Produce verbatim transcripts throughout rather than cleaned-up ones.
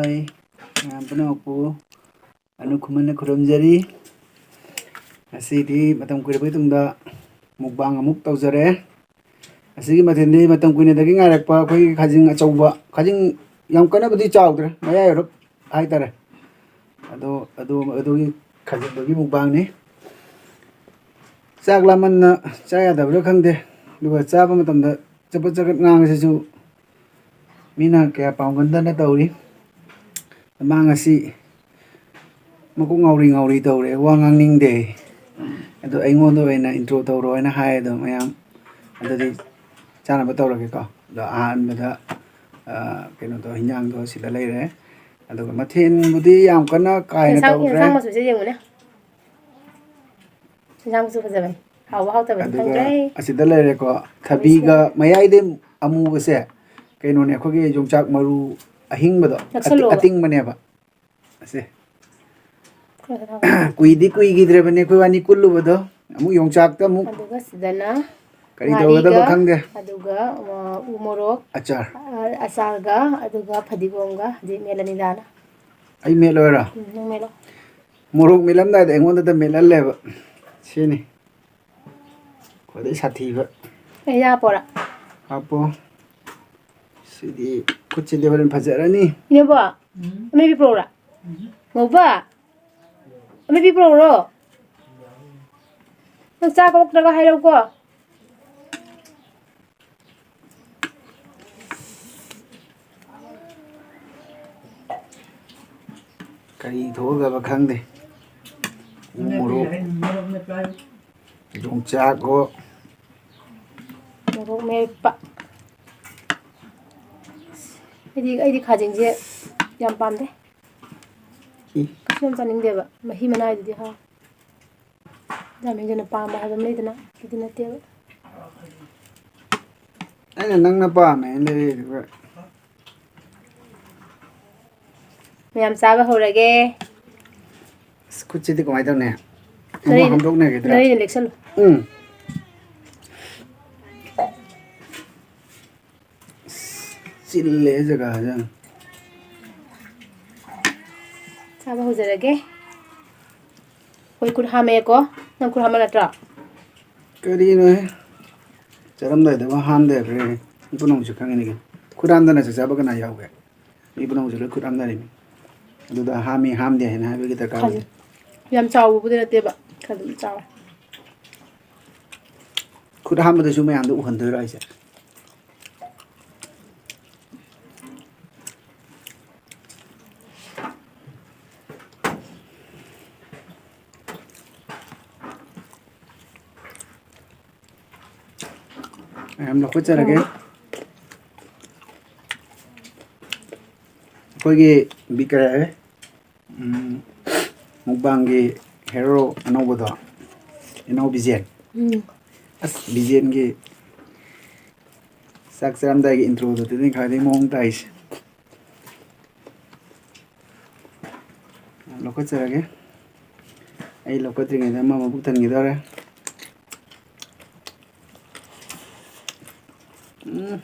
ꯃꯌꯥꯝ ꯄꯨꯝꯅꯃꯛꯄꯨ ꯑꯅꯨ ꯈꯨꯃꯟꯅ ꯈꯨꯔꯨꯝꯖꯔꯤ꯫ ꯉꯁꯤꯗꯤ ꯃꯇꯝ ꯀꯨꯏꯔꯕꯒꯤ ꯇꯨꯡꯗ mukbang ꯑꯃꯨꯛ ꯇꯧꯖꯔꯦ꯫ ꯑꯁꯤꯒꯤ ꯃꯊꯦꯜꯗꯤ ꯃꯇꯝ ꯀꯨꯏꯅꯗꯒꯤ ꯉꯥꯏꯔꯛꯄ ꯑꯩꯈꯣꯏꯒꯤ ꯈꯥꯖꯤꯡ ꯑꯆꯧꯕ, ꯈꯥꯖꯤꯡ ꯌꯥꯝ ꯀꯟꯅꯕꯨꯗꯤ ꯆꯥꯎꯗ꯭ꯔꯦ, ꯃꯌꯥꯏ ꯑꯣꯏꯔꯞ ꯍꯥꯏꯇꯥꯔꯦ꯫ ꯑꯗꯣ ꯑꯗꯨ, ꯑꯗꯨꯒꯤ ꯈꯥꯖꯤꯡꯗꯨꯒꯤ mukbangꯅꯤ꯫ ꯆꯥꯛ ꯂꯥꯝꯃꯟꯅ ꯆꯥ ꯌꯥꯗꯕ꯭ꯔꯥ ꯈꯪꯗꯦ꯫ ꯑꯗꯨꯒ ꯆꯥꯕ ꯃꯇꯝꯗ ꯆꯄꯠ ꯆꯄꯠ ꯉꯥꯡꯕꯁꯤꯁꯨ ꯃꯤꯅ ꯀꯌꯥ ꯄꯥꯝꯒꯟꯗꯅ ꯇꯧꯔꯤ꯫ ꯃꯥ ꯉꯁꯤ ꯃꯀꯣꯛ ꯉꯥꯎꯔꯤ ꯉꯥꯎꯔꯤ ꯇꯧꯔꯦ, ꯋꯥ ꯉꯥꯡꯅꯤꯡꯗꯦ꯫ ꯑꯗꯣ ꯑꯩꯉꯣꯟꯗ ꯑꯣꯏꯅ intro ꯇꯧꯔꯣ ꯍꯥꯏꯅ ꯍꯥꯏ꯫ ꯑꯗꯣ ꯃꯌꯥꯝ, ꯑꯗꯨꯗꯤ ꯆꯥꯅꯕ ꯇꯧꯔꯒꯦꯀꯣ꯫ ꯑꯗꯣ ꯑꯍꯥꯟꯕꯗ, ꯑ, ꯀꯩꯅꯣꯗꯣ, ꯍꯤꯟꯖꯥꯡꯗꯣ ꯁꯤꯗ ꯂꯩꯔꯦ꯫ ꯑꯗꯨꯒ ꯃꯊꯦꯜꯕꯨꯗꯤ ꯌꯥꯝ ꯀꯟꯅ ꯀꯥ ꯍꯦꯟꯅ ꯌꯦꯟꯁꯥꯡ, ꯇꯧꯗ꯭ꯔꯦ꯫ ꯌꯦꯟꯁꯥꯡ ꯃꯆꯨꯁꯦ ꯌꯦꯡꯉꯨꯅꯦ꯫ ꯌꯦꯟꯁꯥꯡ ꯃꯆꯨ ꯐꯖꯕꯅꯤ꯫ ꯍꯥꯎꯕ ꯍꯥꯎꯇꯕꯗꯤ ꯑꯗꯨꯒ ꯈꯪꯗ꯭ꯔꯦ꯫ ꯑꯁꯤꯗ ꯂꯩꯔꯦꯀꯣ, ꯊꯕꯤꯒ ꯃꯌꯥꯏꯗꯩ ꯑꯃꯨꯕꯁꯦ ꯀꯩꯅꯣꯅꯦ, ꯑꯩꯈꯣꯏꯒꯤ ꯌꯣꯡꯆꯥꯛ ꯃꯔꯨ ꯑꯍꯤꯡꯕꯗꯣ, ꯑꯇꯤ-, ꯅꯛꯁꯜꯂꯣꯕ꯫ ꯑꯇꯤꯡꯕꯅꯦꯕ꯫ ꯑꯁꯦ꯫ ꯈꯔ ꯈꯔ ꯊꯥꯡꯒꯠꯂꯣ꯫ ꯀꯨꯏꯗꯤ ꯀꯨꯏꯈꯤꯗ꯭ꯔꯕꯅꯦ ꯑꯩꯈꯣꯏ ꯋꯥꯅꯤ ꯀꯨꯜꯂꯨꯕꯗꯣ꯫ ꯑꯃꯨꯛ ꯌꯣꯡꯆꯥꯛꯇ ꯑꯃꯨꯛ ꯑꯗꯨꯒ ꯁꯤꯗꯅ ꯀꯔꯤ ꯇꯧꯒꯗꯕ ꯉꯥꯔꯤꯒ, ꯈꯪꯗꯦ꯫ ꯑꯗꯨꯒ, ꯑ, ꯎ ꯃꯣꯔꯣꯛ, ꯑꯆꯥꯔ꯫ ꯑ, ꯑꯆꯥꯔꯒ, ꯑꯗꯨꯒ ꯐꯗꯤꯒꯣꯝꯒ ꯍꯧꯖꯤꯛ ꯃꯦꯠꯂꯅꯤꯗꯥꯅ꯫ ꯑꯩ ꯃꯦꯠꯂꯣꯏꯔꯥ? ꯎꯝ, ꯅꯪ ꯃꯦꯠꯂꯣ꯫ ꯃꯣꯔꯣꯛ ꯃꯦꯠꯂꯝꯗꯥꯏꯗ ꯑꯩꯉꯣꯟꯗ ꯃꯦꯠꯍꯜꯂꯦꯕ꯫ ꯁꯤꯅꯤ ꯈ꯭ꯋꯥꯏꯗꯩ ꯁꯥꯊꯤꯕ꯫ ꯑꯩ ꯍꯥꯞꯄꯣꯔꯥ? ꯍꯥꯞꯄꯣ꯫ ꯁꯤꯗꯤ ꯈꯨꯠꯁꯤꯗꯤ ꯍꯣꯔꯦꯟ ꯐꯖꯔꯅꯤ꯫ ꯏꯅꯦꯕꯣ, ꯎꯝ꯫ ꯑꯃꯦꯠꯄꯤ ꯄꯨꯔꯛꯎꯔꯥ? ꯎꯝ꯫ ꯉꯧꯕ, ꯑꯃꯦꯠꯄꯤ ꯄꯨꯔꯛꯎꯔꯣ? ꯅꯪ ꯆꯥ ꯀꯧꯔꯛꯇ꯭ꯔꯒ ꯍꯥꯏꯔꯛꯎꯀꯣ꯫ ꯀꯔꯤ ꯊꯣꯛꯑꯒꯕ ꯈꯪꯗꯦ꯫ ꯎ ꯃꯣꯔꯣꯛ, ꯌꯣꯡꯆꯥꯛ ꯑꯣ꯫ ꯃꯣꯔꯣꯛ ꯃꯦꯠꯄ꯫ ꯑꯩꯗꯤ, ꯑꯩꯗꯤ ꯈꯥꯖꯤꯡꯁꯦ ꯌꯥꯝ ꯄꯥꯝꯗꯦ꯫ ꯏ꯫ ꯀꯩꯁꯨ ꯌꯥꯝ ꯆꯥꯅꯤꯡꯗꯦꯕ꯫ ꯃꯍꯤ ꯃꯅꯥꯏꯗꯨꯗꯤ ꯍꯥꯎ꯫ ꯌꯥꯝ ꯍꯦꯟꯖꯟꯅ ꯄꯥꯝꯕ ꯍꯥꯏꯕ ꯑꯃ ꯂꯩꯗꯅ, ꯑꯗꯨꯗꯤ ꯅꯠꯇꯦꯕ꯫ ꯑꯩꯅ ꯅꯪꯅ ꯄꯥꯝꯃꯦꯅ ꯂꯩꯔꯛꯏꯗꯨꯒ꯫ ꯃꯌꯥꯝ ꯆꯥꯕ ꯍꯧꯔꯒꯦ꯫ ꯑꯁ, ꯈꯨꯠꯁꯤꯗꯤ ꯀꯃꯥꯏꯅ ꯇꯧꯅꯤ? ꯑꯃꯨꯛ ꯅꯣꯏꯅ, ꯍꯥꯝꯗꯣꯛꯅꯈꯤꯗ꯭ꯔꯥ? ꯅꯣꯏꯅ ꯂꯦꯛꯁꯜꯂꯨ꯫ ꯎꯝ꯫ ꯆꯤꯜꯂꯦ ꯖꯒꯥꯁꯦ ꯌꯥꯝ꯫ ꯆꯥꯕ ꯍꯧꯖꯔꯒꯦ꯫ ꯑꯩꯈꯣꯏ ꯈꯨꯠ ꯍꯥꯝꯃꯛꯑꯦꯀꯣ꯫ ꯅꯪ ꯈꯨꯠ ꯍꯥꯝꯕ ꯅꯠꯇ꯭ꯔꯣ? ꯀꯔꯤꯅꯣꯍꯦ? ꯆꯥꯔꯝꯗꯥꯏꯗ ꯑꯃ ꯍꯥꯝꯗ ꯌꯥꯕ꯭ꯔꯥ? ꯏꯄꯨ ꯅꯪꯁꯨ ꯈꯪꯉꯤꯅꯦ ꯀꯩꯅꯣ꯫ ꯈꯨꯠ ꯍꯥꯝꯗꯅ ꯆꯥꯛ ꯆꯥꯕ ꯀꯅꯥ ꯌꯥꯎꯒꯦ? ꯏꯄꯨ ꯅꯪꯁꯨ ꯂꯣꯏ ꯈꯨꯠ ꯍꯥꯝꯅꯔꯤꯅꯤ꯫ ꯑꯗꯨꯗ ꯍꯥꯝꯃꯤ ꯍꯥꯝꯗꯦ ꯍꯥꯏꯅ ꯍꯥꯏꯕꯒꯤ ꯗꯔꯀꯥꯔ ꯈꯖꯤꯛ꯫ ꯑꯣꯏꯗꯦ꯫ ꯌꯥꯝ ꯆꯥꯎꯕꯕꯨꯗꯤ ꯅꯠꯇꯦꯕ, ꯈꯔ ꯑꯗꯨꯝ ꯆꯥꯎꯔꯦ꯫ ꯈꯨꯠ ꯍꯥꯝꯕꯗꯁꯨ ꯃꯌꯥꯝꯗ ꯎꯍꯟꯗꯣꯏꯔꯣ ꯍꯥꯏꯁꯦ? ꯃꯌꯥꯝ ꯂꯧꯈꯠꯆꯔꯒꯦ꯫ ꯑꯩꯈꯣꯏꯒꯤ ꯕꯤ-, ꯀꯔꯤ ꯍꯥꯏꯔꯦ? ꯎꯝ, ꯃꯨꯛꯕꯥꯡꯒꯤ ꯍꯦꯔꯣ ꯑꯅꯧꯕꯗꯣ, ꯏꯅꯥꯎ ꯕꯤꯖꯦꯟ꯫ ꯎꯝ꯫ ꯑꯁ, ꯕꯤꯖꯦꯟꯒꯤ ꯆꯥꯛ ꯆꯥꯔꯝꯗꯥꯏꯒꯤ introꯗꯨꯗꯅꯤ ꯈ꯭ꯋꯥꯏꯗꯒꯤ ꯃꯑꯣꯡ ꯇꯥꯏꯁꯦ꯫ ꯂꯧꯈꯠꯆꯔꯒꯦ꯫ ꯑꯩ ꯂꯧꯈꯠꯇ꯭ꯔꯤꯉꯩꯗ ꯑꯃ ꯃꯕꯨꯛ ꯊꯟꯈꯤꯗꯧꯔꯦ꯫ ꯎꯝ꯫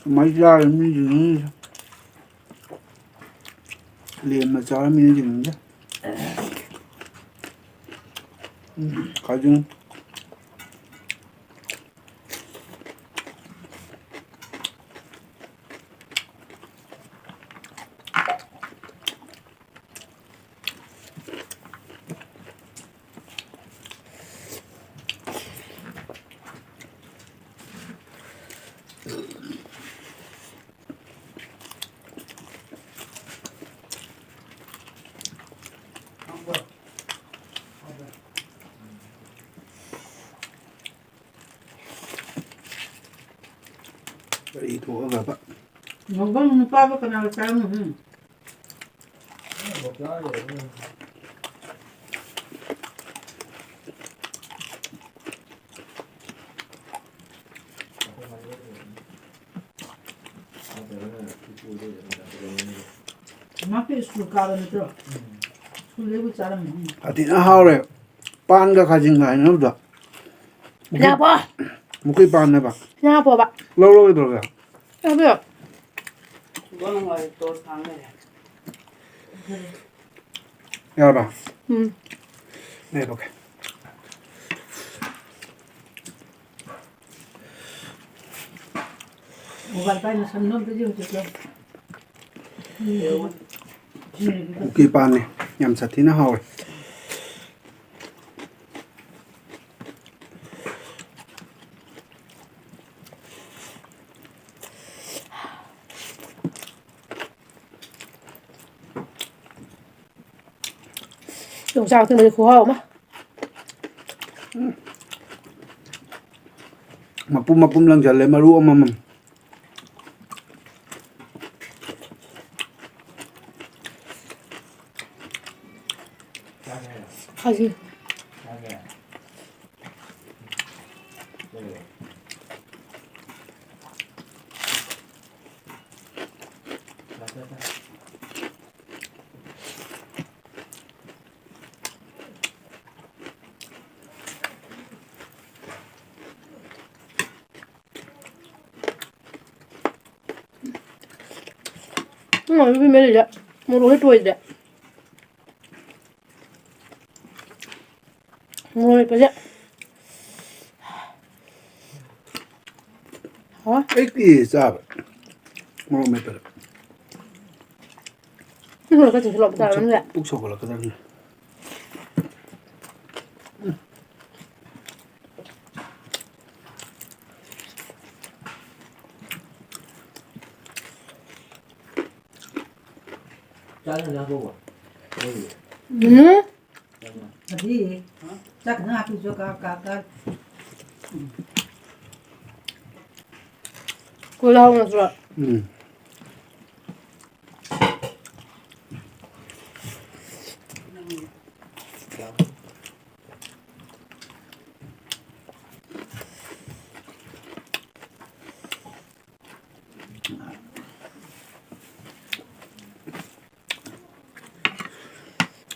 ꯀꯃꯥꯏ ꯆꯥꯔꯤ ꯃꯤꯁꯤꯡꯁꯦ? ꯂꯦꯝꯅ ꯆꯥꯔꯝꯃꯤꯅ ꯌꯦꯡꯅꯤꯡꯗꯦ꯫ ꯎꯝ, ꯈꯥꯖꯤꯡ꯫ ꯀꯔꯤ ꯊꯣꯛꯑꯒꯕ? ꯉꯧꯕꯝ ꯅꯨꯄꯥꯕꯨ ꯀꯅꯥꯒ ꯆꯥꯔꯝꯃꯤꯅꯣ? ꯃꯥꯁꯨ ꯁ꯭ꯀꯨꯜ ꯀꯥꯕ ꯅꯠꯇ꯭ꯔꯣ? ꯁ꯭ꯀꯨꯜꯗꯩꯕꯨ ꯆꯥꯔꯝꯃꯅꯤ꯫ ꯐꯖꯅ ꯍꯥꯎꯔꯦ꯫ ꯄꯥꯟꯒ ꯈꯥꯖꯤꯡꯒ ꯍꯥꯏꯅꯕꯗꯣ꯫ ꯌꯥꯕꯣ꯫ ꯃꯈꯣꯏ ꯄꯥꯟꯅꯕ꯫ ꯌꯥꯕꯣꯕ꯫ ꯂꯧꯔꯣ ꯀꯩꯗꯧꯔꯒꯦ? ꯌꯥꯕꯣ꯫ ꯌꯥꯔꯕ? ꯎꯝ꯫ ꯂꯦꯞꯄꯒꯦ꯫ ꯃꯣꯕꯥꯏꯜ ꯄꯥꯏꯅ ꯁꯝꯅꯕꯗꯗꯤ ꯍꯧꯖꯤꯛꯇꯣ꯫ ꯄꯨꯛꯀꯤ ꯄꯥꯟꯅꯤ꯫ ꯌꯥꯝ ꯁꯥꯊꯤꯅ ꯍꯥꯎꯋꯦ꯫ ꯌꯣꯡꯆꯥꯛ ꯊꯣꯡꯕꯗꯤ ꯈꯨꯍꯥꯎ ꯑꯃ꯫ ꯃꯄꯨꯝ ꯃꯄꯨꯝ ꯂꯪꯁꯤꯜꯂꯦ, ꯃꯔꯨ ꯑꯃꯃꯝ꯫ ꯈꯥꯖꯤꯡ꯫ ꯎꯝ, ꯑꯗꯨꯗꯤ ꯃꯦꯠꯂꯤꯁꯦ ꯃꯣꯔꯣꯛ ꯍꯦꯛ ꯇꯣꯏꯗ꯭ꯔꯦ꯫ ꯃꯣꯔꯣꯛ ꯃꯦꯠꯄꯁꯦ꯫ ꯍꯥꯎꯋꯦ꯫ ꯑꯩ ꯀꯨꯏꯔꯦ ꯆꯥꯕ ꯃꯣꯔꯣꯛ ꯃꯦꯠꯄꯗ꯫ ꯁꯤ ꯃꯣꯔꯣꯛ ꯈꯔ ꯆꯤꯡꯁꯤꯜꯂꯣ, ꯄꯨꯛ ꯁꯥ-, ꯇꯥꯔꯝꯅꯤꯅꯦ꯫ ꯄꯨꯛ ꯁꯧꯒꯠꯂꯛꯀꯗꯕꯅꯤ꯫ ꯎꯝ꯫ ꯑꯗꯤ, ꯆꯥꯛ ꯈꯤꯇꯪ ꯍꯥꯞꯄꯤꯌꯨ, ꯆꯣ, ꯀꯥ, ꯀꯥ, ꯀꯥ꯫ ꯀꯣꯏꯂꯥꯎ ꯅꯠꯇ꯭ꯔꯣ? ꯎꯝ꯫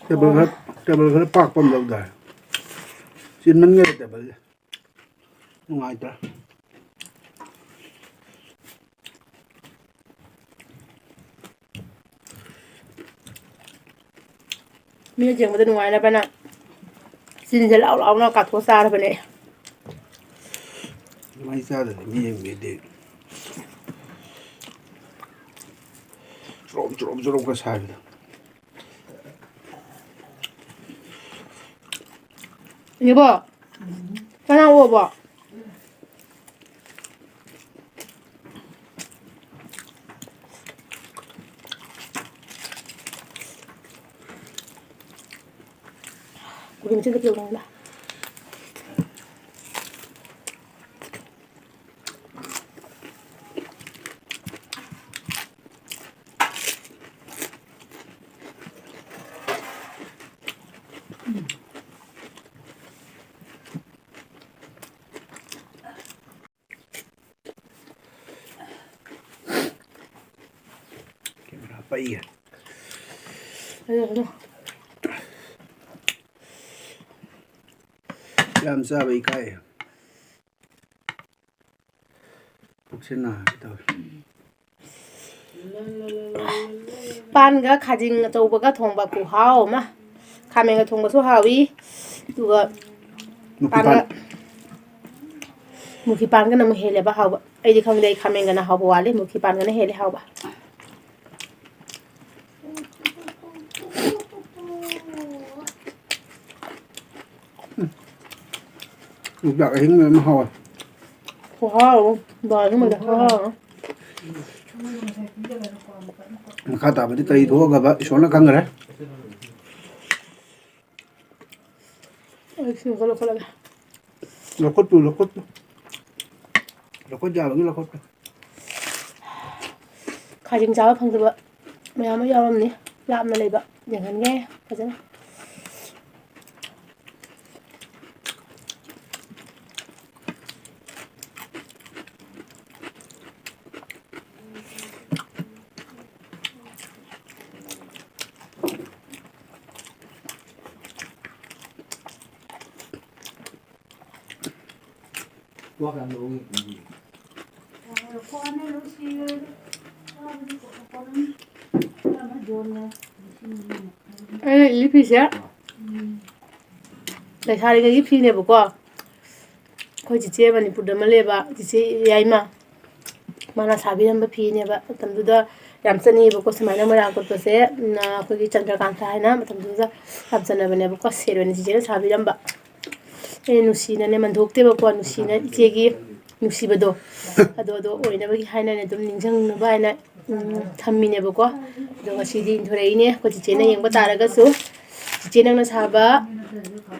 Table ꯈꯔ, table ꯈꯔ ꯄꯥꯛꯄ ꯑꯃ ꯂꯧꯗꯥꯏ? ꯆꯤꯟꯃꯟꯒꯔꯦ table ꯁꯦ꯫ ꯅꯨꯡꯉꯥꯏꯇ꯭ꯔꯦ꯫ ꯃꯤ ꯌꯦꯡꯕꯗ ꯅꯨꯡꯉꯥꯏꯅꯕꯅ ꯆꯤꯟꯁꯦ ꯂꯥꯎ ꯂꯥꯎꯅ ꯀꯥꯊꯣꯛꯑ ꯆꯥꯔꯕꯅꯦ꯫ ꯑꯗꯨꯃꯥꯏꯅ ꯆꯥꯗ꯭ꯔꯗꯤ ꯃꯤ ꯌꯦꯡꯕꯤꯗꯦ꯫ ꯆꯣꯔꯣꯝ ꯆꯣꯔꯣꯝ ꯆꯣꯔꯣꯝꯒ ꯁꯥꯏꯕꯗꯣ꯫ ꯏꯅꯦꯕꯣ, ꯆꯅꯥ ꯑꯣꯛꯑꯕꯣ? ꯀꯣꯕꯤ ꯃꯆꯤꯟꯗꯣ ꯄꯤꯔꯛꯑꯣ ꯅꯉꯣꯟꯗ꯫ ꯀꯦꯃꯦꯔꯥ ꯄꯩꯒꯦ꯫ ꯑꯗꯨ, ꯑꯗꯨ꯫ ꯌꯥꯝ ꯆꯥꯕ ꯏꯀꯥꯏ꯫ ꯄꯨꯛꯁꯦ ꯅꯥꯒꯦ ꯇꯧꯋꯦ꯫ ꯄꯥꯟꯒ ꯈꯥꯖꯤꯡ ꯑꯆꯧꯕꯒ ꯊꯣꯡꯕ ꯈꯨꯍꯥꯎ ꯑꯃ꯫ ꯈꯥꯃꯦꯟꯒ ꯊꯣꯡꯕꯁꯨ ꯍꯥꯎꯏ꯫ ꯑꯗꯨꯒ ꯃꯨꯀꯤ ꯄꯥꯟꯒ, ꯄꯥꯟ꯫ ꯃꯨꯀꯤ ꯄꯥꯟꯒꯅ ꯑꯃꯨꯛ ꯍꯦꯜꯂꯦꯕ ꯍꯥꯎꯕ꯫ ꯑꯩꯗꯤ ꯈꯪꯗꯦ, ꯑꯩ ꯈꯥꯃꯦꯟꯒꯅ ꯍꯥꯎꯕ ꯋꯥꯠꯂꯤ, ꯃꯨꯀꯤ ꯄꯥꯟꯒꯅ ꯍꯦꯜꯂꯦ ꯍꯥꯎꯕ꯫ ꯌꯣꯡꯆꯥꯛ ꯑꯍꯤꯡꯕ ꯑꯃ ꯍꯥꯎꯋꯦ꯫ ꯈꯨꯍꯥꯎ ꯑꯃ, ꯕꯣꯔꯥ ꯑꯍꯤꯡꯕꯗꯣ ꯈꯨꯍꯥꯎ ꯑꯃ꯫ ꯃꯈꯥ ꯇꯥꯕꯗꯤ ꯀꯔꯤ ꯊꯣꯛꯑꯒꯕ ꯏꯁꯣꯔꯅ ꯈꯪꯈ꯭ꯔꯦ꯫ ꯑꯩ ꯁꯤꯃ ꯂꯧꯈꯠꯂꯒꯦ꯫ ꯂꯧꯈꯠꯄꯤꯌꯨ, ꯂꯧꯈꯠꯄꯤꯌꯨ꯫ ꯂꯧꯈꯠ ꯌꯥꯕꯒꯤ ꯂꯧꯈꯠꯄꯤꯌꯨ꯫ ꯈꯥꯖꯤꯡ ꯆꯥꯕ ꯐꯪꯗꯕ ꯃꯌꯥꯝ ꯑꯃ ꯌꯥꯎꯔꯝꯅꯤ, ꯂꯥꯞꯅ ꯂꯩꯕ꯫ ꯌꯦꯡꯍꯟꯒꯦ ꯐꯖꯅ꯫ ꯑꯩꯅ ꯏꯜꯂꯤ ꯐꯤꯁꯦ ꯂꯩꯁꯥꯔꯤꯉꯩꯒꯤ ꯐꯤꯅꯦꯕꯀꯣ꯫ ꯑꯩꯈꯣꯏ ꯆꯤꯆꯦ ꯃꯅꯤꯄꯨꯔꯗ ꯑꯃ ꯂꯩꯌꯦꯕ, ꯆꯤꯆꯦ ꯌꯥꯏꯃ, ꯃꯥꯅ ꯁꯥꯕꯤꯔꯝꯕ ꯐꯤꯅꯦꯕ꯫ ꯃꯇꯝꯗꯨꯗ ꯌꯥꯝ ꯆꯠꯅꯩꯌꯦꯕꯀꯣ ꯁꯨꯃꯥꯏꯅ ꯃꯣꯏꯔꯥꯡ ꯀꯣꯠꯄꯁꯦ꯫ ꯎꯝ, ꯑꯩꯈꯣꯏꯒꯤ ꯆꯟꯗ꯭ꯔꯀꯥꯟꯇ ꯍꯥꯏꯅ ꯃꯇꯝꯗꯨꯗ ꯌꯥꯝ ꯆꯠꯅꯕꯅꯦꯕꯀꯣ꯫ ꯁꯦꯠ ꯑꯣꯏꯅ ꯆꯤꯆꯦꯅ ꯁꯥꯕꯤꯔꯝꯕ꯫ ꯑꯩꯅ ꯅꯨꯡꯁꯤꯅꯅꯦ ꯃꯟꯊꯣꯛꯇꯦꯕꯀꯣ, ꯅꯨꯡꯁꯤꯅ ꯏꯆꯦꯒꯤ ꯅꯨꯡꯁꯤꯕꯗꯣ ꯑꯗꯣ, ꯑꯗꯣ ꯑꯣꯏꯅꯕꯒꯤ ꯍꯥꯏꯅꯅꯦ ꯑꯗꯨꯝ ꯅꯤꯡꯁꯤꯡꯅꯕ ꯍꯥꯏꯅ, ꯎꯝ, ꯊꯝꯃꯤꯅꯦꯕꯀꯣ꯫ ꯑꯗꯣ ꯉꯁꯤꯗꯤ ꯏꯟꯊꯣꯔꯛꯏꯅꯦ꯫ ꯑꯩꯈꯣꯏ ꯆꯤꯆꯦꯅ ꯌꯦꯡꯕ ꯇꯥꯔꯒꯁꯨ, ꯆꯤꯆꯦ ꯅꯪꯅ ꯁꯥꯕ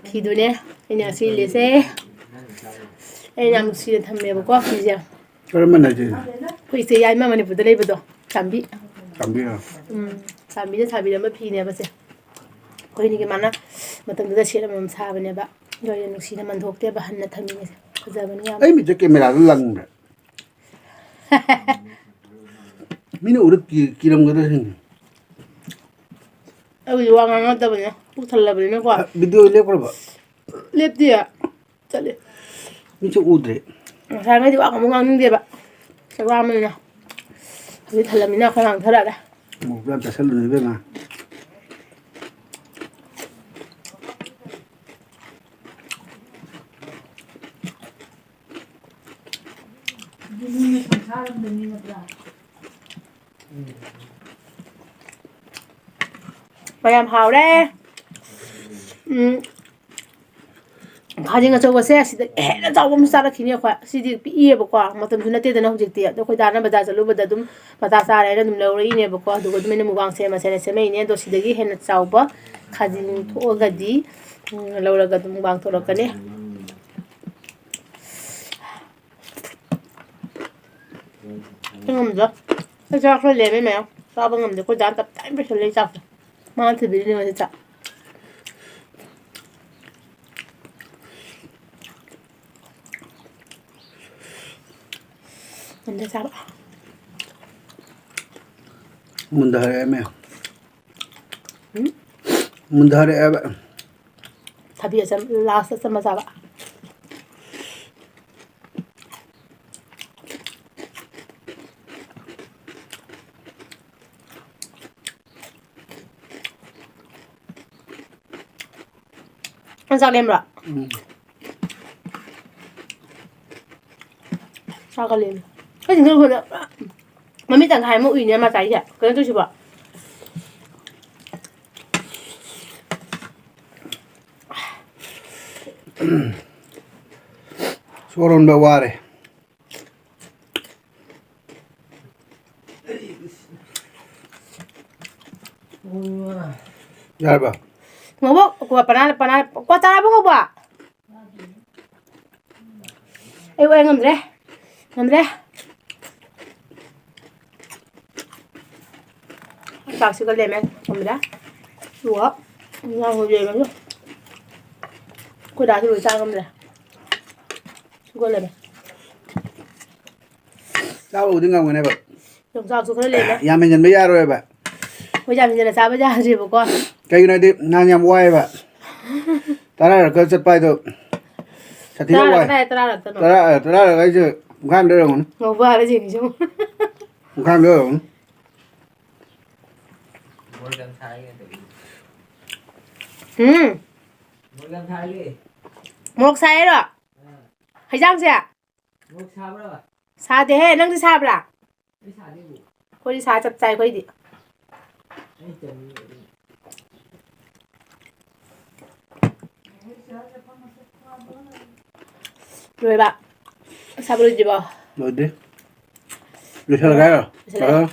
ꯐꯤꯗꯨꯅꯦ ꯑꯩꯅ ꯉꯁꯤ ꯏꯜꯂꯤꯁꯦ꯫ ꯑꯩꯅ ꯌꯥꯝ ꯅꯨꯡꯁꯤꯅ ꯊꯝꯃꯦꯕꯀꯣ ꯐꯤꯁꯦ꯫ ꯀꯔꯝꯕꯅ ꯍꯥꯏꯗꯣꯏꯅꯣ? ꯑꯩꯈꯣꯏ ꯏꯆꯦ ꯌꯥꯏꯃ ꯃꯅꯤꯄꯨꯔꯗ ꯂꯩꯕꯗꯣ, ꯆꯥꯝꯕꯤ꯫ ꯆꯥꯝꯕꯤꯔꯣ? ꯎꯝ, ꯆꯥꯝꯕꯤꯅ ꯁꯥꯕꯤꯔꯝꯕ ꯐꯤꯅꯦꯕ ꯁꯦ꯫ ꯑꯩꯈꯣꯏꯅꯤꯒꯤ ꯃꯥꯅ ꯃꯇꯝꯗꯨꯗ ꯁꯦꯠ ꯑꯃꯃꯝ ꯁꯥꯕꯅꯦꯕ꯫ ꯑꯗꯣ ꯑꯩꯅ ꯅꯨꯡꯁꯤꯅ ꯃꯟꯊꯣꯛꯇꯦꯕ ꯍꯟꯅ ꯊꯝꯃꯤꯅꯦ ꯁꯦ꯫ ꯐꯖꯕꯅꯤ ꯌꯥꯝ꯫ ꯑꯩ ꯃꯤꯠꯇ ꯀꯦꯃꯦꯔꯥꯗ ꯂꯪꯕ꯭ꯔꯥ? ꯃꯤꯅ ꯎꯔ ꯀꯤ-, ꯀꯤꯔꯝꯒꯗ꯭ꯔꯥ ꯁꯤꯅꯤ꯫ ꯑꯩꯕꯨꯗꯤ ꯋꯥ ꯉꯥꯡꯅꯗꯕꯅꯤꯅ, ꯄꯨꯛ ꯊꯜꯂꯕꯅꯤꯅꯀꯣ꯫ ꯚꯤꯗꯤꯑꯣ ꯂꯦꯞꯈ꯭ꯔꯕ? ꯂꯦꯞꯇꯤꯌꯦ꯫ ꯆꯠꯂꯦ꯫ ꯃꯤꯁꯨ ꯎꯗ꯭ꯔꯦ꯫ ꯉꯁꯥꯏꯉꯩꯗꯤ ꯋꯥ ꯑꯃꯨꯛ ꯉꯥꯡꯅꯤꯡꯗꯦꯕ꯫ ꯆꯥꯛ ꯂꯥꯝꯕꯅꯤꯅ꯫ ꯍꯧꯖꯤꯛ ꯊꯜꯂꯝꯃꯤꯅ ꯈꯔ ꯉꯥꯡꯊꯔꯛꯑꯒꯦ꯫ ꯑꯃꯨꯛ ꯌꯥꯝ ꯆꯥꯁꯜꯂꯨꯅꯨ ꯏꯕꯦꯝꯃ꯫ ꯃꯌꯥꯝ ꯍꯥꯎꯔꯦ꯫ ꯎꯝ꯫ ꯈꯥꯖꯤꯡ ꯑꯆꯧꯕꯁꯦ ꯁꯤꯗ ꯍꯦꯟꯅ ꯆꯥꯎꯕ ꯑꯃꯁꯨ ꯆꯥꯔꯛꯈꯤꯅꯤ ꯑꯩꯈꯣꯏ꯫ ꯁꯤꯗꯤ ꯄꯤꯛꯏꯌꯦꯕꯀꯣ, ꯃꯇꯝꯁꯨ ꯅꯠꯇꯦꯗꯅ ꯍꯧꯖꯤꯛꯇꯤ꯫ ꯑꯗꯣ ꯑꯩꯈꯣꯏ ꯗꯥꯅ ꯕꯖꯥꯔ ꯆꯠꯂꯨꯕꯗ ꯑꯗꯨꯝ ꯃꯆꯥ ꯆꯥꯔꯦꯅ ꯑꯗꯨꯝ ꯂꯧꯔꯛꯏꯅꯦꯕꯀꯣ꯫ ꯑꯗꯨꯒ ꯑꯗꯨꯝ ꯑꯩꯅ ꯃꯨꯛꯕꯥꯡ ꯁꯦꯝꯃꯁꯦꯅ ꯁꯦꯝꯃꯛꯏꯅꯦ꯫ ꯑꯗꯣ ꯁꯤꯗꯒꯤ ꯍꯦꯟꯅ ꯆꯥꯎꯕ ꯈꯥꯖꯤꯡ ꯊꯣꯛꯑꯒꯗꯤ, ꯎꯝ, ꯂꯧꯔꯒ ꯑꯗꯨꯝ ꯃꯨꯛꯕꯥꯡ ꯇꯧꯔꯛꯀꯅꯤ꯫ ꯑꯩ ꯉꯝꯗ꯭ꯔꯦ꯫ ꯑꯩ ꯆꯥꯛ ꯈꯔ ꯂꯦꯝꯃꯦ ꯃꯌꯥꯝ꯫ ꯆꯥꯕ ꯉꯝꯗꯦ꯫ ꯑꯩꯈꯣꯏ ꯗꯥꯅ ꯇꯞꯇꯥꯏ ꯄꯩꯁꯜꯂꯦ ꯑꯩ ꯆꯥꯛꯁꯦ꯫ ꯃꯥꯅ ꯊꯤꯕꯤꯔꯤꯅꯦ ꯉꯁꯤ ꯆꯥꯛ꯫ ꯉꯝꯗꯦ ꯆꯥꯕ꯫ ꯃꯨꯟꯗꯔꯛꯑꯦꯃꯦ꯫ ꯎꯝ? ꯃꯨꯟꯗꯔꯛꯑꯦꯕ꯫ ꯊꯕꯤ ꯑꯆꯝ-, ꯂꯥꯁ ꯑꯆꯝꯕ ꯆꯥꯕ꯫ ꯅꯪ ꯆꯥꯛ ꯂꯦꯝꯕ꯭ꯔꯣ? ꯎꯝ꯫ ꯆꯥꯛꯀ ꯂꯦꯝꯃꯦ꯫ ꯑꯩꯈꯣꯏ ꯆꯤꯡꯈꯩ ꯍꯣꯏꯗ ꯃꯃꯤꯠ ꯇꯪꯈꯥꯏ ꯑꯃ ꯎꯏꯅꯦ ꯃꯥ ꯆꯥꯏꯁꯦ꯫ ꯀꯩꯅꯣ ꯇꯧꯁꯤꯕꯣ? ꯁꯣꯔ ꯍꯣꯟꯕ ꯋꯥꯔꯦ꯫ ꯌꯥꯔꯕ? ꯉꯧꯕ, ꯀ꯭ꯋꯥ ꯄꯅꯥ, ꯄꯅꯥ, ꯀ꯭ꯋꯥ ꯆꯥꯔꯕ ꯉꯧꯕ? ꯑꯩ ꯋꯥꯏ ꯉꯝꯗ꯭ꯔꯦ꯫ ꯉꯝꯗ꯭ꯔꯦ꯫ ꯆꯥꯛꯁꯤꯒ ꯂꯦꯝꯃꯦ꯫ ꯉꯝꯗ꯭ꯔꯦ꯫ ꯑꯗꯨꯒ ꯏꯟꯖꯥꯡ ꯂꯦꯝꯃꯦ꯫ ꯑꯩꯈꯣꯏ ꯗꯥꯁꯨ ꯂꯣꯏ ꯆꯥ ꯉꯝꯗ꯭ꯔꯦ꯫ ꯁꯤꯒ ꯂꯦꯝꯃꯦ꯫ ꯆꯥꯕꯕꯨꯗꯤ ꯉꯝꯒꯅꯦꯕ꯫ ꯌꯣꯡꯆꯥꯛꯁꯨ ꯈꯔ ꯂꯦꯝꯃꯦ꯫ ꯌꯥꯝ ꯍꯦꯟꯖꯟꯕ ꯌꯥꯔꯣꯏꯕ꯫ ꯑꯩꯈꯣꯏ ꯌꯥꯝ ꯍꯦꯟꯖꯟꯅ ꯆꯥꯕ ꯌꯥꯗ꯭ꯔꯦꯕꯀꯣ꯫ ꯀꯩꯒꯤꯅꯣ ꯍꯥꯏꯗꯤ ꯅꯍꯥꯟ ꯌꯥꯝ ꯋꯥꯏꯑꯦꯕ꯫ ꯇꯔꯥꯔꯛꯀ ꯆꯠꯄ ꯍꯥꯏꯗꯣ ꯁꯥꯊꯤꯅ ꯇꯔꯥꯔꯛ ꯋꯥꯏ꯫ ꯀꯗꯥꯏ ꯇꯔꯥꯔꯛꯇꯅꯣ? ꯇꯔꯥ, ꯇꯔꯥꯔꯛ ꯍꯥꯏꯁꯦ ꯄꯨꯡꯈꯥꯏ ꯑꯃꯗ ꯌꯧꯔꯝꯒꯅꯤ꯫ ꯉꯧꯕ ꯍꯥꯜꯂ ꯌꯦꯡꯉꯤꯁꯤ ꯌꯦꯡꯉꯨ꯫ ꯄꯨꯡꯈꯥꯏ ꯑꯃꯗ ꯌꯧꯔꯝꯒꯅꯤ꯫ ꯎꯝ꯫ ꯃꯣꯔꯣꯛ ꯁꯥꯏ ꯍꯥꯏꯔꯣ? ꯍꯩꯖꯥꯡꯁꯦ? ꯃꯣꯔꯣꯛ ꯁꯥꯕ꯭ꯔꯕ? ꯁꯥꯗꯦꯍꯦ, ꯅꯪꯗꯤ ꯁꯥꯕ꯭ꯔꯥ? ꯑꯩ ꯁꯥꯗꯦꯕꯨ꯫ ꯑꯩꯈꯣꯏꯗꯤ ꯁꯥ ꯆꯞ ꯆꯥꯏ ꯑꯩꯈꯣꯏꯗꯤ꯫ ꯑꯩ ꯆꯥꯅꯤꯡꯉꯦ ꯑꯗꯨꯝ꯫ ꯂꯣꯏꯕ꯫ ꯁꯥꯕ ꯂꯣꯏꯗ꯭ꯔꯤꯕꯣ? ꯂꯣꯏꯗ꯭ꯔꯤ꯫ ꯂꯣꯏꯁꯤꯜꯂꯒꯦ ꯍꯥꯏꯔꯣ? ꯂꯣꯏꯁꯤꯜꯂꯒꯦ꯫ ꯑꯥ꯫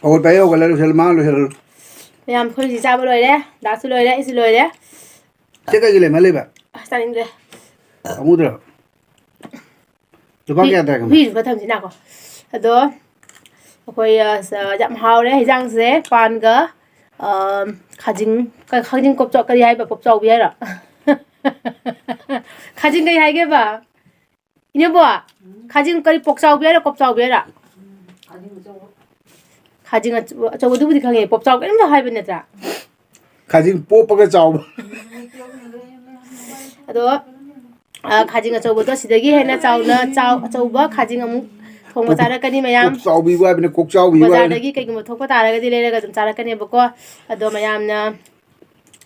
ꯍꯧꯒꯠꯄ ꯑꯩ ꯍꯧꯒꯠꯂꯦ, ꯂꯣꯏꯁꯤꯜꯂꯣ, ꯃꯥ ꯂꯣꯏꯁꯤꯜꯂꯣ꯫ ꯃꯌꯥꯝ ꯑꯩꯈꯣꯏ ꯍꯧꯖꯤꯛ ꯆꯥꯕ ꯂꯣꯏꯔꯦ꯫ ꯗꯥꯁꯨ ꯂꯣꯏꯔꯦ, ꯑꯩꯁꯨ ꯂꯣꯏꯔꯦ꯫ ꯁꯤ ꯀꯩꯒꯤ ꯂꯦꯝꯍꯜꯂꯤꯕ? ꯑꯁ, ꯇꯥꯅꯤꯡꯗ꯭ꯔꯦ꯫ ꯄꯥꯝꯃꯨꯗ꯭ꯔꯣ? ꯂꯨꯄꯥ ꯍꯨꯏ-, ꯀꯌꯥ ꯇꯥꯏ ꯈꯪꯕ꯭ꯔꯥ? ꯍꯨꯏꯁꯨ ꯈꯔ ꯊꯝꯁꯤ ꯅꯥꯀꯣ꯫ ꯑꯗꯣ ꯑꯩꯈꯣꯏ, ꯑ, ꯁ-, ꯌꯥꯝ ꯍꯥꯎꯔꯦ ꯍꯤꯟꯖꯥꯡꯁꯦ꯫ ꯄꯥꯟꯒ, ꯑ, ꯈꯥꯖꯤꯡ, ꯀ-, ꯈꯥꯖꯤꯡ ꯀꯣꯞꯆ-, ꯀꯔꯤ ꯍꯥꯏꯕ? ꯀꯣꯞꯆꯥꯎꯕꯤ ꯍꯥꯏꯔꯣ? ꯈꯥꯖꯤꯡ ꯀꯔꯤ ꯍꯥꯏꯒꯦꯕ? ꯏꯅꯦꯕꯣ, ꯈꯥꯖꯤꯡ ꯀꯔꯤ, ꯄꯣꯛꯆꯥꯎꯕꯤ ꯍꯥꯏꯔꯣ, ꯀꯣꯞꯆꯥꯎꯕꯤ ꯍꯥꯏꯔꯣ? ꯈꯥꯖꯤꯡ ꯑꯆ-, ꯑꯆꯧꯕꯗꯨꯕꯨꯗꯤ ꯈꯪꯉꯦ, ꯄꯣꯞꯆꯥꯎ ꯀꯩꯅꯣꯝꯇ ꯍꯥꯏꯕ ꯅꯠꯇ꯭ꯔꯥ? ꯈꯥꯖꯤꯡ ꯄꯣꯞꯄꯒ ꯆꯥꯎꯕ꯫ ꯑꯗꯣ, ꯑ, ꯈꯥꯖꯤꯡ ꯑꯆꯧꯕꯗꯣ ꯁꯤꯗꯒꯤ ꯍꯦꯟꯅ ꯆꯥꯎꯅ, ꯆꯥꯎ-, ꯑꯆꯧꯕ ꯈꯥꯖꯤꯡ ꯑꯃꯨꯛ ꯊꯣꯡꯕ ꯄꯣꯞ-, ꯆꯥꯔꯛꯀꯅꯤ ꯃꯌꯥꯝ꯫ ꯄꯣꯞꯆꯥꯎꯕꯤꯕꯨ ꯍꯥꯏꯕꯅꯦ, ꯀꯣꯛꯆꯥꯎꯕꯤꯕꯨ ꯍꯥꯏꯕꯅꯦ꯫ ꯕꯖꯥꯔꯗꯒꯤ ꯀꯩꯒꯨꯝꯕ ꯊꯣꯛꯄ ꯇꯥꯔꯒꯗꯤ ꯂꯩꯔꯒ ꯑꯗꯨꯝ ꯆꯥꯔꯛꯀꯅꯦꯕꯀꯣ꯫ ꯑꯗꯣ ꯃꯌꯥꯝꯅ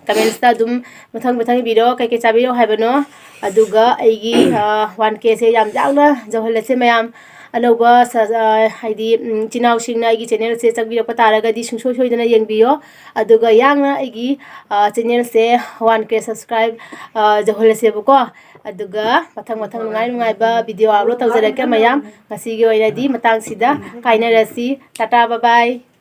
Comments-ꯇ ꯑꯗꯨꯝ ꯃꯊꯪ ꯃꯊꯪ ꯏꯕꯤꯔꯣ, ꯀꯩꯀꯩ ꯆꯥꯕꯤꯔꯣ ꯍꯥꯏꯕꯅꯣ꯫ ꯑꯗꯨꯒ ꯑꯩꯒꯤ, ꯑ, one K-ꯁꯦ ꯌꯥꯝ ꯌꯥꯡꯅ ꯌꯧꯍꯜꯂꯁꯦ ꯃꯌꯥꯝ꯫ ꯑꯅꯧꯕ ꯁ-, ꯑ, ꯍꯥꯏꯗꯤ, ꯎꯝ, ꯏꯆꯤꯟ ꯏꯅꯥꯎꯁꯤꯡꯅ ꯑꯩꯒꯤ channel-ꯁꯦ ꯆꯪꯕꯤꯔꯛꯄ ꯇꯥꯔꯒꯗꯤ ꯁꯨꯡꯁꯣꯏ ꯁꯣꯏꯗꯅ ꯌꯦꯡꯕꯤꯌꯣ꯫ ꯑꯗꯨꯒ ꯌꯥꯡꯅ ꯑꯩꯒꯤ, ꯑ, channel-ꯁꯦ one K subscribe, ꯑ, ꯌꯧꯍꯜꯂꯁꯦꯕꯀꯣ꯫ ꯑꯗꯨꯒ ꯃꯊꯪ ꯃꯊꯪ ꯅꯨꯡꯉꯥꯏ ꯅꯨꯡꯉꯥꯏꯕ video upload ꯇꯧꯖꯔꯛꯀꯦ ꯃꯌꯥꯝ꯫ ꯉꯁꯤꯒꯤ ꯑꯣꯏꯅꯗꯤ ꯃꯇꯥꯡꯁꯤꯗ ꯀꯥꯏꯅꯔꯁꯤ꯫ Tata, bye bye꯫